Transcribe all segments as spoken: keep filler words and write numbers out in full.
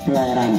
Pelayaran.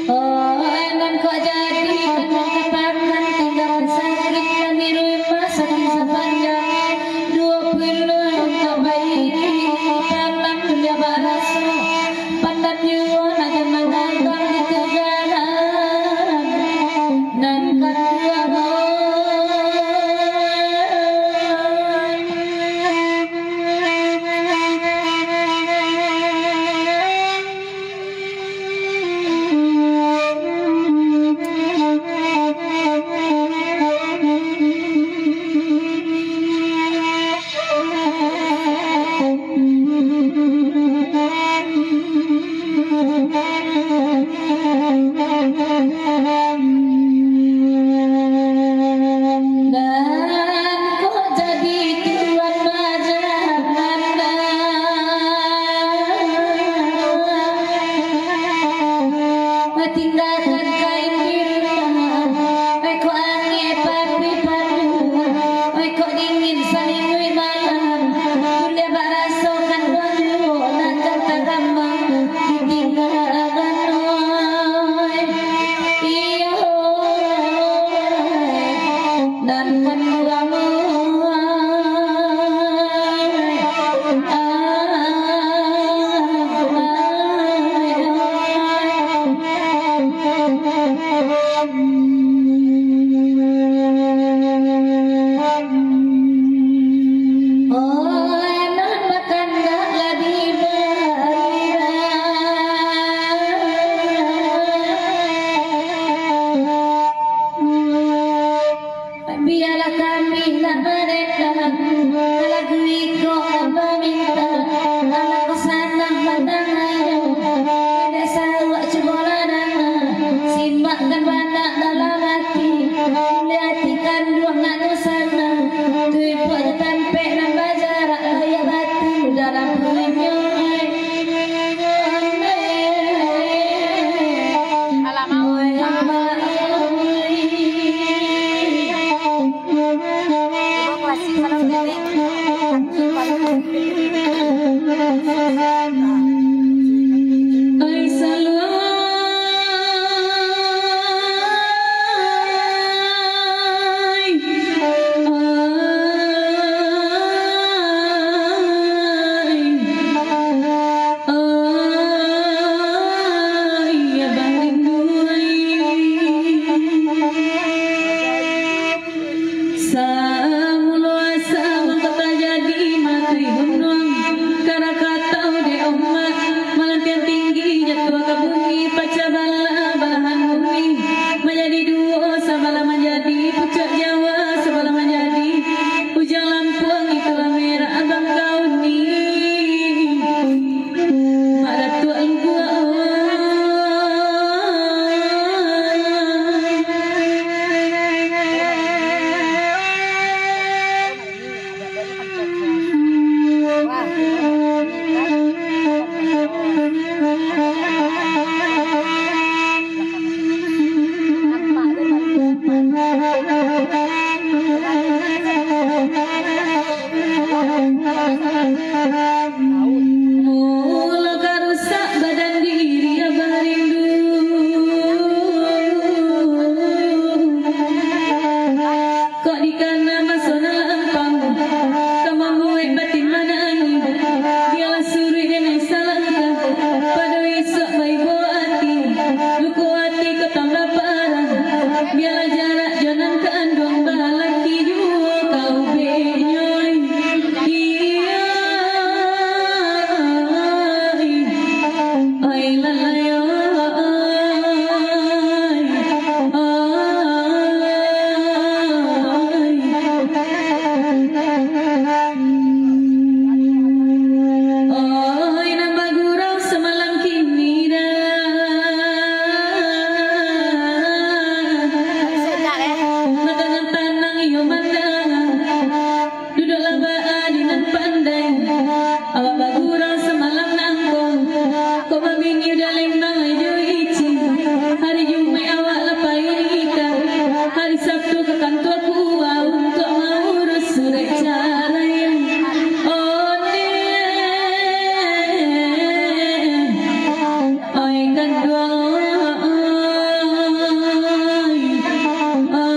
Oh, nan kok jadi, nan katakan, tinggalan sakik, nan di rumah sakik sapanjang duo puluah untuak bayi, tanang kuliah baraso, pandan juo nak janang gantang di tugalan, nan kaduo. Dan kok jadi tuan bajamana, batinggakan kain di rumah, oi kok angin papi padu, oi kok dingin salinguik malam, kuliah baraso kan baju, nak kan tarambang ditinggakan, oi. Iyo, nan kaduo. Oi, nan bakandak lah dibayar. Bialah kami nak marenda, kalau iko nak baminta, alah ko sanang mandanganyo. Dek saruak cubolah danga, simakkan bana dalam ati, buliah ati kanduang nak nusana, tu ipuak jo tampek nan bajarak, layak batu dalam punyo. Alamak, oi. Terima kasih, salam dari Oi, salam. Bialah jarak jo nan kanduang, balaki juo ka ubeknyo. Iyo, oi, lalai, oi, oi. Oi, nan bagurau samalam kini dah. Mata nan tanang iyo mandanga. Duduaklah baa di nan pandai. Awak bagurau samalam nangko. Kok babini udah lembang jo icin. Hari Jumaik awak lah payun nikah. Hari Sabtu ka kantua KUA untuak mauruih surek carai. Ondeh, oi kanduang, oi, oi.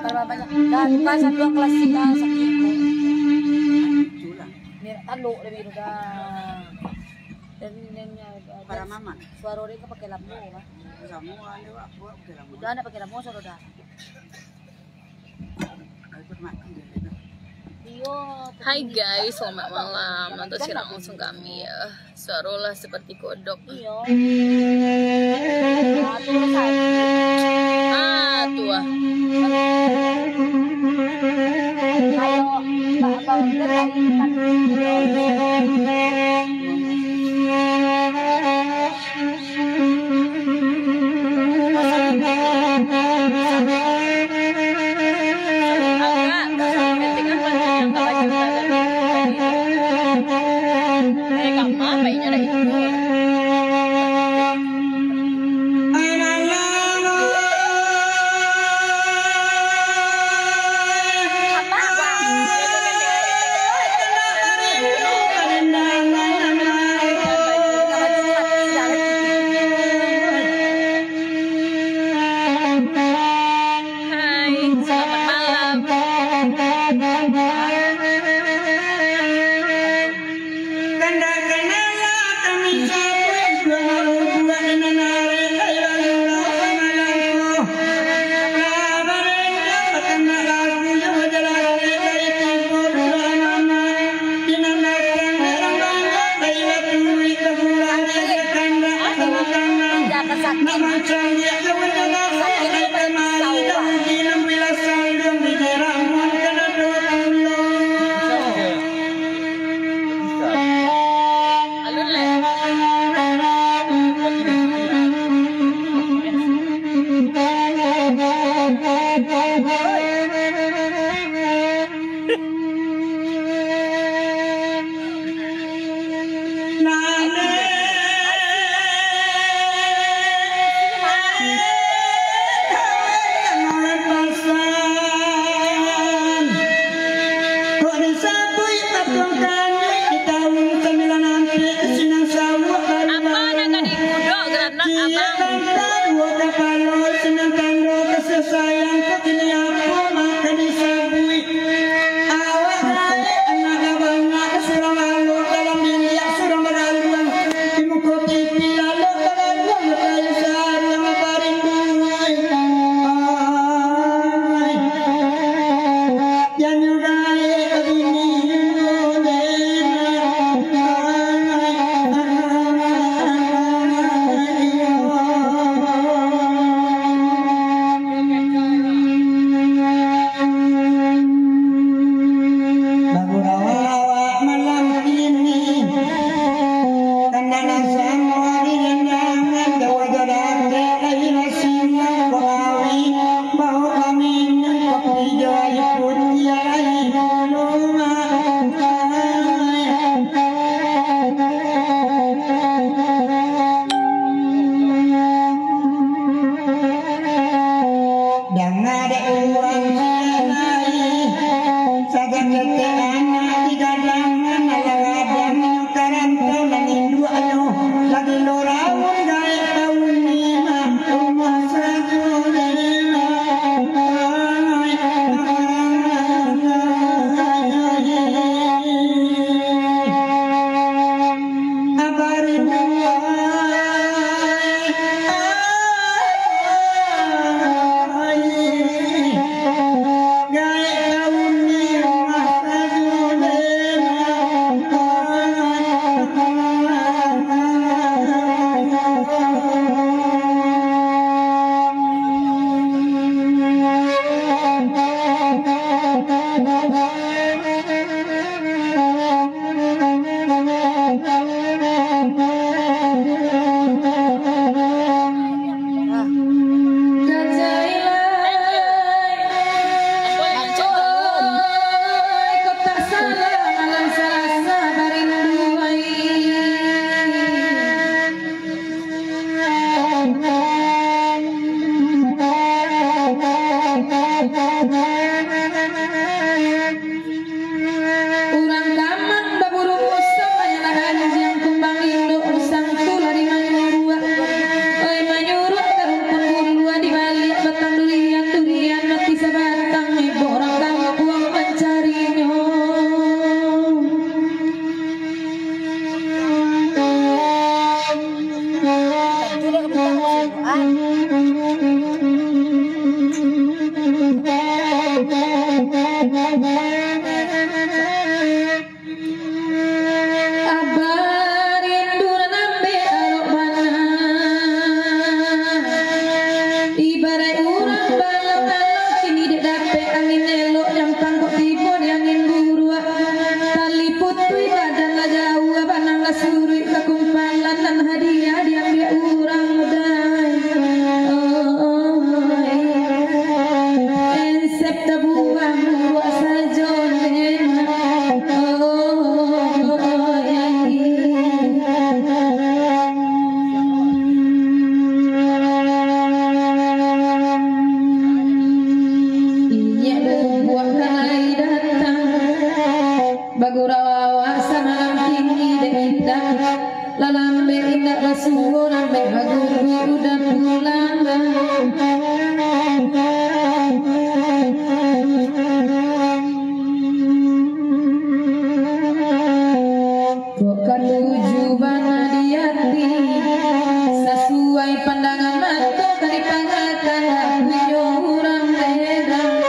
Kalau banyak. Dah, buka satu kelas tiga, sakit. Itulah. Merah tanduk dia biru dah. Dan, dan, ya, dan Para maman. Suara dia kan pakai lampu, kan? Sama ada, Wak. Buat pakai lampu. Udah, nak pakai lampu, suara dah. Hai guys, selamat malam. Nonton siaran langsung kami ya. Suara lah seperti kodok. Iyo. Ah, tu ah. Hai, selamat malam. Apa nak ka dikudok, geranak abang? Awak gaek anak lah banyak, surang lalok dalam biliak, surang baraluang di muko T V, lalok baraluang batai saruang barindu. Ai, janyo gaek babini dulu deh. Bagurau awak malam kini, kandangan samo di gandangan, dawa jadate lai rasina, bawi, bawa kami minum kopi jo aia putiah lai dulu, mak. Danga dek urang lai, sagan ketek anak di gadang, anak gadang nyo karantau nan induaknyo, lagi lo raun gaek taun ni mampu masajo dek. Abah rindu nan ambek arok bana. Ibaraik urang balang-balang, kini dek dapek angin elok, nyampang kok tibo di angin buruak. Tali putuih badan lah jauah, banang lah suruik, kakumpalan nan hadiah diambiak urang, dai. Oh, oh, oh, eh. Ensep tabuang buruak sajo, Nek. Oh, oh, oh, eh. Inyiak bubuak nan lai datang. Bagurau awak samalam tinggi dek indak. Lah lambek indak basuo, lambek baguruik udah pulang. Kok katuju bana di ati, sasuai pandangan mato ka dipangakan, punyo urang ledang.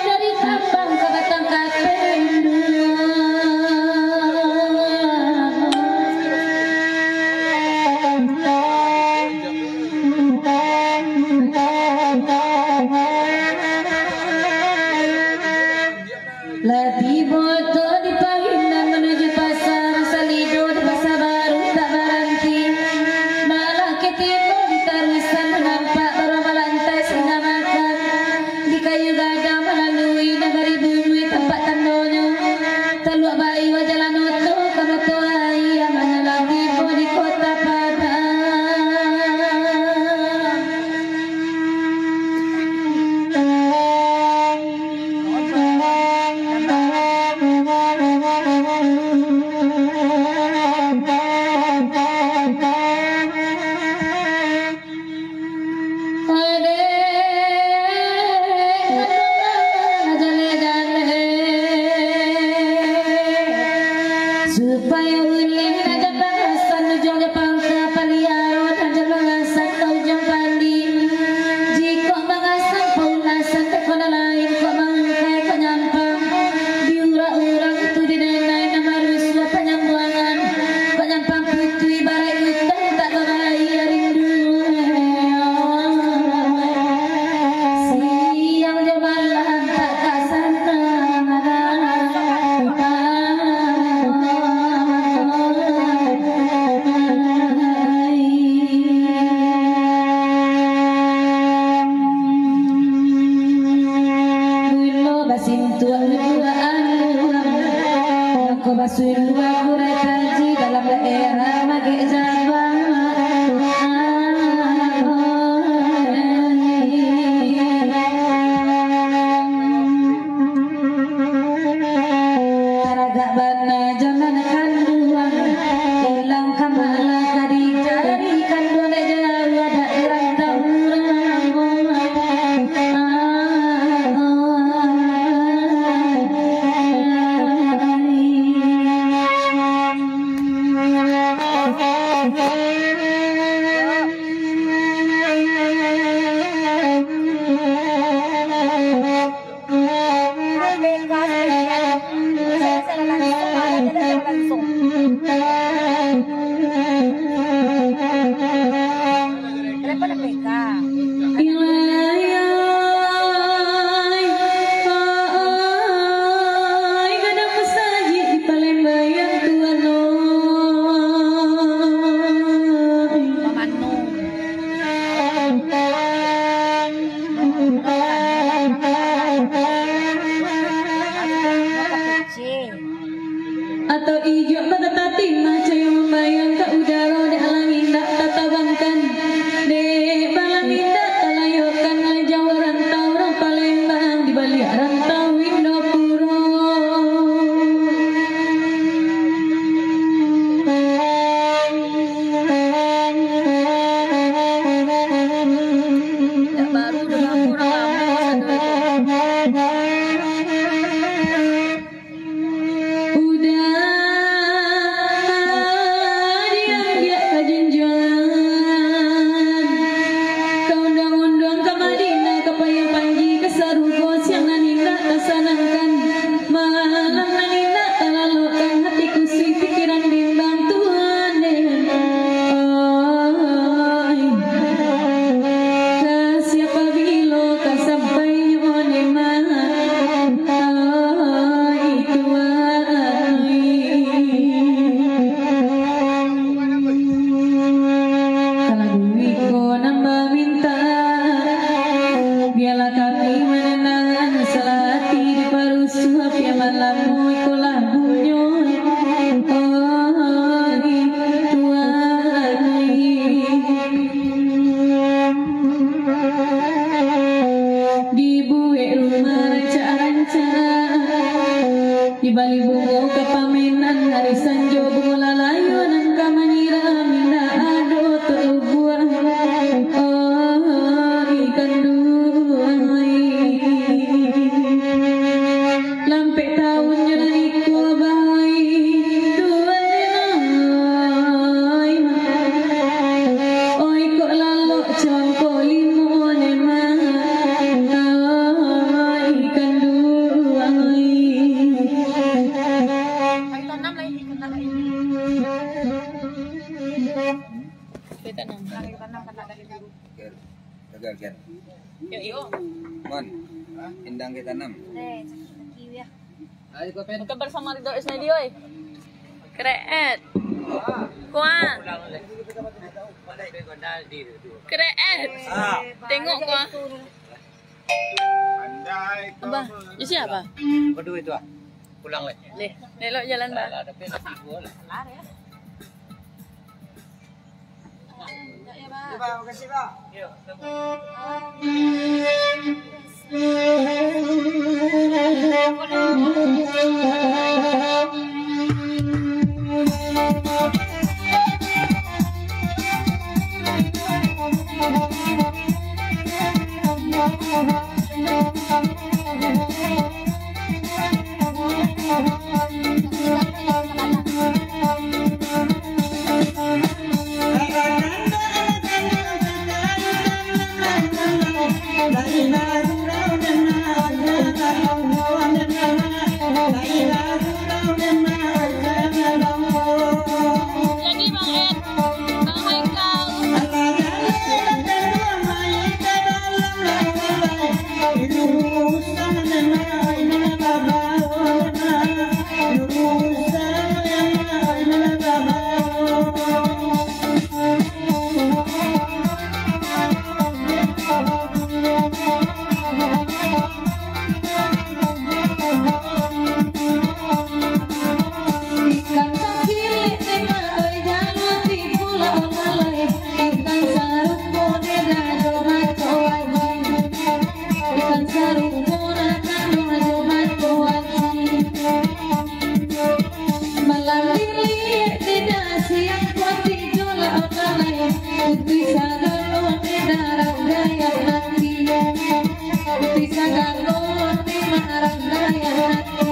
Dari Sabang ka Batang Katen. Lah tibo tu di Pahindan manuju pasar, salido di Pasar Baru tak baranti. Malah ke tibo di Tarusan, nampak baruah balantai singa makan. Di Kayu Gadang malalui Nagari Bunui tampak tandonyo. Taluak baiyo jalan oto ka Moto Aia, manyalang tibo di Kota Padang. Supayo uleh nan jan mangasan ujuang jo pangka, paliaro nan jan mangasan ka ujuang pandi. Jikok mangasan paulasan, kok nan lain, kok mangkai, kok nyampang. Di urak urang tu dinanai nan marusuah panyambuangan. Kok nyampang putuih ibaraik utang tak babayia rindu. Siang jo malam tak kasanang. Gulo basintuak duduak aluang, mako basulua kurai kaji dalam daerah Magek Jabang. Taragak bana jo nan kanduang, ilang ka malah ka dicari kanduang dek jauah dak dirantau urang. Atau ijuak batatatimah, cayo mambayang ka udaro, dek alang indak tatabangkan, dek balang indak talayokkan, lai jauah rantau urang Palembang, di baliak rantau Indopuro. Dak baru, dah lamo urang lamo satu itu. Udah diambiak ka junjuangan, ka unduang-unduang, ka Madinah, ka Payuang Panji, ka sarugo, siang nan indak tasanangkan, malam nan indak talalokkan, hati kusik, pikiran bimbang, Tuhan deh. Oi, ka siapa bilo ka sampai nyo nikmat? Oi, Tuhan, oi. Kalau duit ko nan baminta, biarlah kami mananang, salah hati diparusuah, biar malam iko lah bunyo. Oi, Tuhan, oi. Dibuek rumah rancak-rancak, dibali bungo ka pamenan, ari sanjo bungo lalayo nan ka manyiram, indak ado talubuah. Oi, kanduang, oi. Lampek taun jo nan iko, Abah, oi, Tuan den, oi. Oi, kok lalok cangko limo ne, Mak. Oi, kanduang, oi. Gagal, gagal. Yo, yo. Mon, indang ka tanam. Bukan bersama Ridho Isnadi, oi. Kreet. Kuah. Kreet. Tengok kuah. Abah, di sini apa? Kedua itu ah. Pulang leh. Leh, lelok jalan, Bah. Salah, tapi nasi gua lah. Lari ya. Bang, makasih, Bang. Jadi, Bang Ed, Bang Haikal. Malam ini tidak siang pun tidur lah online. Putih sagalo ni darah gaya nanti. Putih sagalo ni marah gaya nanti.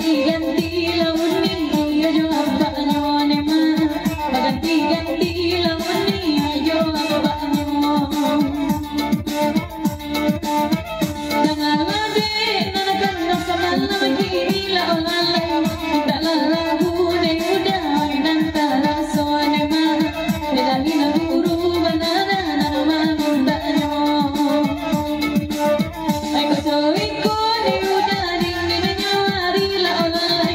Ganti-ganti launi iyo jo apaknyo ne mah. Baganti-ganti launi iyo jo apaknyo. Janganlah dek nan kano samalam kini lah olah lai. Mintaklah lagu ne udah nan taraso ne mah. Bedani nan guru bana nan mamintaknyo. Ai kocoi ko ne udah dingin nyo hari lah olah lai.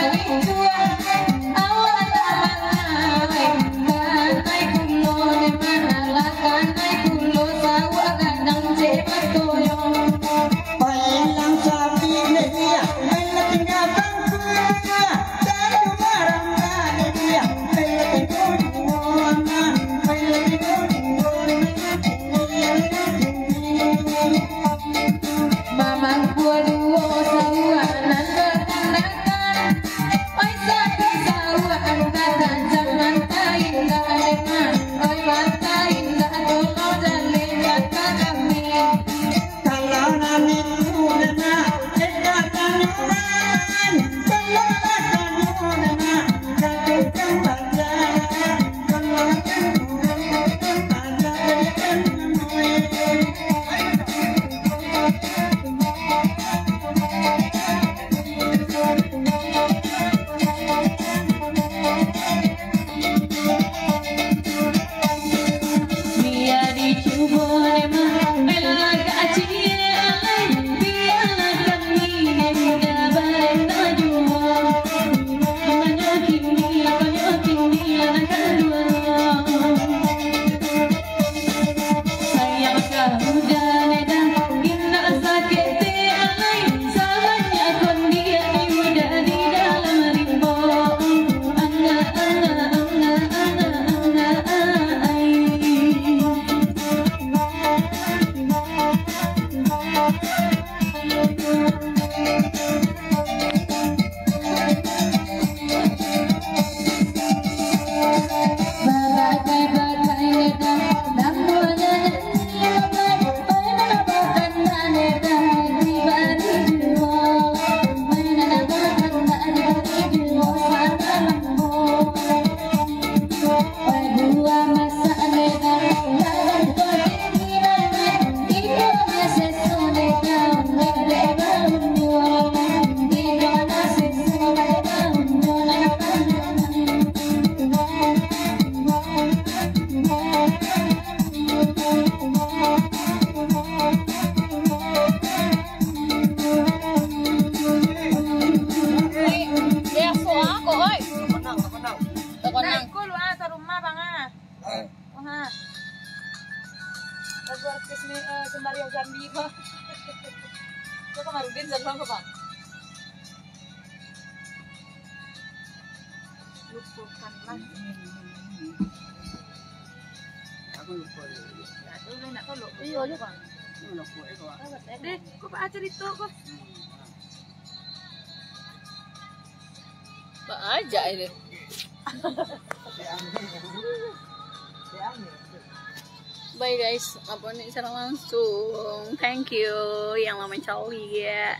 Awak tak lalai, kanai pulo, dek mak, alah kanai pulo, sawah gadang cek batoyo. Pailang sapi dek dia, pailang tingga bangku dia, dari barang dek dia, pailang tingga duo anak, pailang tingga duo anak. Mamangkua duo sawah nan batandakan. Oi, sapi sawah nan batandakan, manta indak leman. Oi, manta indak tolong jalehkan ka kami. Kalau nami tu lemak, eka tanyo rakan. Kalau tanyo lemak, ka tukang paja. Kalau tanyo rakan, ka tukang paja. Kau kemarin Zalfan apa, Bang? Lupakanlah. Aku lupa dulu. Aduh, nak tolong. Iya, lupa. Ini lupa, eh, kau. Deh, kau apa cerita kau? Ba aja ini. Bye guys, apa ni, siaran langsung. Thank you yang lama cali ya.